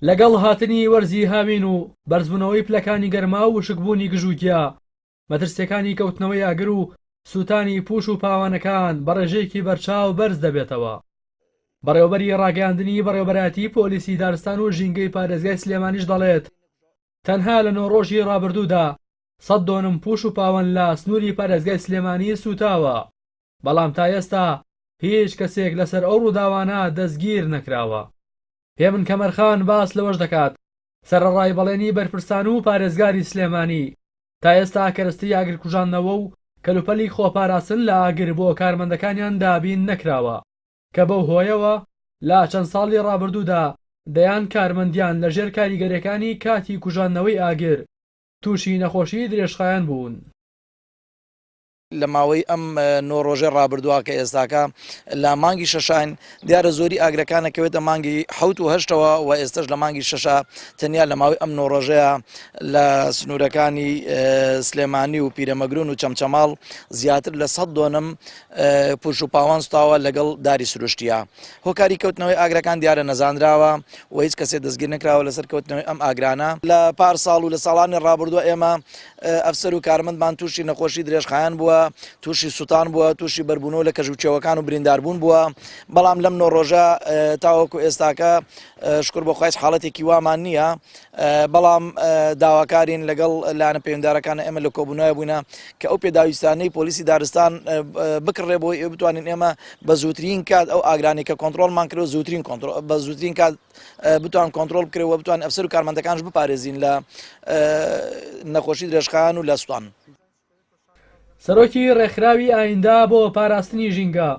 لەگەڵ هاتنی وەرزی هاوین و بەرزبوونەوەی پلەکانی گەرما و وشکبوونی گژوگیا، مەترسییەکانی کەوتنەوەی ئاگر و سووتانی پووش و پاوانەکان بە ڕێژەیەکی بەرچاو بەرز دەبێتەوە. بەڕێوەبەری ڕاگەیاندنی بەڕێوەبەرایەتی پۆلیسی دارستان و ژینگەی پارێزگای سلێمانیش دەڵێت، تەنها لە نۆ ڕۆژی ڕابردوودا سەد دۆنم پووش و پاوەن لە سنووری پارێزگای سلێمانی سووتاوە، بەڵام تا ئێستا هیچ کەسێک لەسەر ئەو ڕووداوانە دەستگیر نەکراوە. هێمن کەمەرخان باس لەوەش دەکات، سەرەڕای بەڵێنی بەرپرسان و پارێزگاری سلێمانی، تا ئێستا کەرەستەی ئاگرکوژاندنەوە و کەلوپەلی خۆپاراستن لە ئاگر بۆ کارمەندەکانیان دابین نەکراوە، کە بەو هۆیەوە لە چەند ساڵی ڕابردوودا دەیان کارمەندیان لەژێر کاریگەرییەکانی کاتی کوژاندنەوەی ئاگر تووشی نەخۆشیی درێژخایەن بوون. لە ماوەی ئەم نۆ ڕۆژەی ڕابردووە کە ئێستاکە لە مانگی شەشاین، دیارە زۆری ئاگرەکان ئەکەوێتە مانگی حەوت و هەشتەوە و ئێستەش لە مانگی شەشا تەنیا لە ماوەی ئەم نۆ ڕۆژەیە لە سنوورەکانی سلێمانی و پیرەمەگرون و چەمچەماڵ زیاتر لە سەد دۆنم پوش و پاوان سوتاوە لەگەڵ داری سروشتیە. هۆکاری کەوتنەوەی ئاگرەکان دیارە نەزانراوە و هیچ کەسێ دەستگیر نەکراوە لەسەر کەوتنەوەی ئەم ئاگرانە. لە پار ساڵ و لە ساڵانی ڕابردووە ئێمە ئەفسەر و کارمەندمان تووشی نەخۆشی درێژخایەن بووە، تووشی سوتان بووە، تووشی بەربوونەوە لە کەژ و کێوەکان و برینداربوون بووە، بەڵام لەم نۆ ڕۆژە تاوەکو ئێستاکە شکر بۆ خوا هیچ حاڵەتێکی وامان نییە، بەڵام داواکارین لەگەڵ لایەنە پەیوەندیدارەکان ئێمە لە کۆبوونەوە بووینە کە ئەو پێداویستانەی پۆلیسی دارستان بکڕێ بۆی ئێ بتوانین ئێمە بە زووترین کات ئەو ئاگرانی کە کۆنترۆڵمان کرد زووترین کۆنترۆڵ بە زووترین کات بتوان کۆنترۆڵ بکرێ و بتوان ئەفسەر و کارمەندەکانش بپارێزین لە نەخۆشی درێژخایەن و لە سوتان. سەرۆکی ڕێکخراوی ئایندە بۆ پاراستنی ژینگە،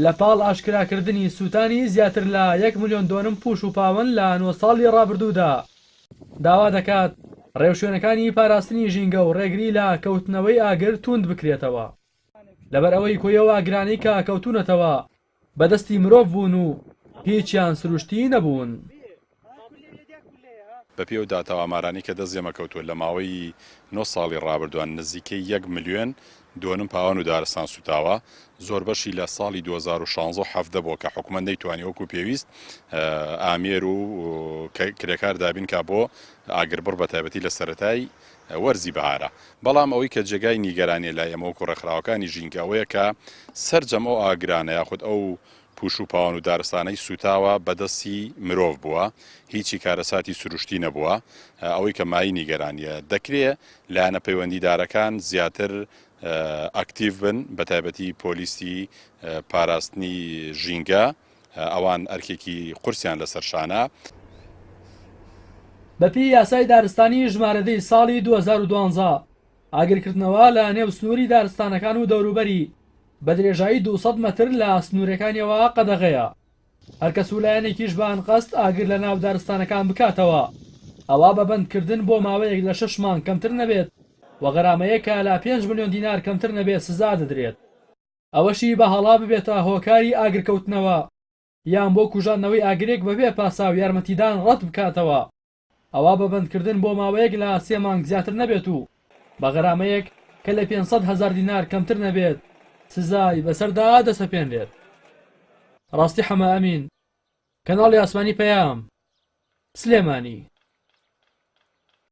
لە پاڵ ئاشکراکردنی سووتانی زیاتر لە یەک ملیۆن دۆنم پووش و پاوەن لە نۆ ساڵی ڕابردوودا، داوا دەکات ڕێوشوێنەکانی پاراستنی ژینگە و ڕێگری لە کەوتنەوەی ئاگر تووند بکرێتەوە، لەبەرئەوەی کۆی ئەو ئاگرانەی کە کەوتوونەتەوە بە دەستی مرۆڤ بوون و هیچیان سروشتی نەبوون. بەپێی ئەو داتا و ئامارانەی کە دەست ئێمە کەوتووە لە ماوەی نۆ ساڵی ڕابردووە نزیکەی یەک ملیۆن دۆنم پاوان و دارستان سووتاوە، زۆربەشی لە ساڵی 2016 و 17 بووە کە حکومەت نەیتوانی وەکو پێویست ئامێر و کرێکار دابین کا بۆ ئاگربڕ بەتایبەتی لە سەرەتای وەرزی بەهارە. بەڵام ئەوەی کە جێگای نیگەرانیە لای ئێمە وەکو ڕێکخراوەکانی ژینگە ئەوەیە کە سەرجەم ئەو ئاگرانە یاخود ئەو پوش و پاوان و دارستانەی سوتاوە بە دەستی مرۆڤ بووە هیچی کارەساتی سروشتی نەبووە ئەوەی کە مایەی نیگەرانیە دەکرێ لایەنە پەیوەندیدارەکان زیاتر ئەکتیڤ بن بەتایبەتی پۆلیسی پاراستنی ژینگە ئەوان ئەرکێکی قورسیان لەسەر شانە. بەپێی یاسای دارستانی ژمارە دەی ساڵی 2012، ئاگرکردنەوە لە نێو سنووری دارستانەکان و دەوروبەری بە درێژایی 200 مەتر لە سنوورەکانیەوە قەدەغەیە. هەر کەس و لایەنێکیش بە ئەنقەست ئاگر لە ناو دارستانەکان بکاتەوە، ئەوا بە بەندکردن بۆ ماوەیەک لە شەش مانگ کەمتر نەبێت و غەرامەیەک کە لە پێنج ملیۆن دینار کەمتر نەبێت سزا دەدرێت. ئەوەشی بە هەڵە ببێتە هۆکاری ئاگرکەوتنەوە یان بۆ کوژاندنەوەی ئاگرێک بەبێ پاساو یارمەتیدان ڕەت بکاتەوە ئەوا بە بەندکردن بۆ ماوەیەک لە سێ مانگ زیاتر نەبێت و بە غەرامەیەک کە لە 500 هەزار دینار کەمتر نەبێت سزای بەسەردا دەسەپێنرێت. ڕاستی حەمە ئەمین، کەناڵی ئاسمانی پەیام، سلێمانی.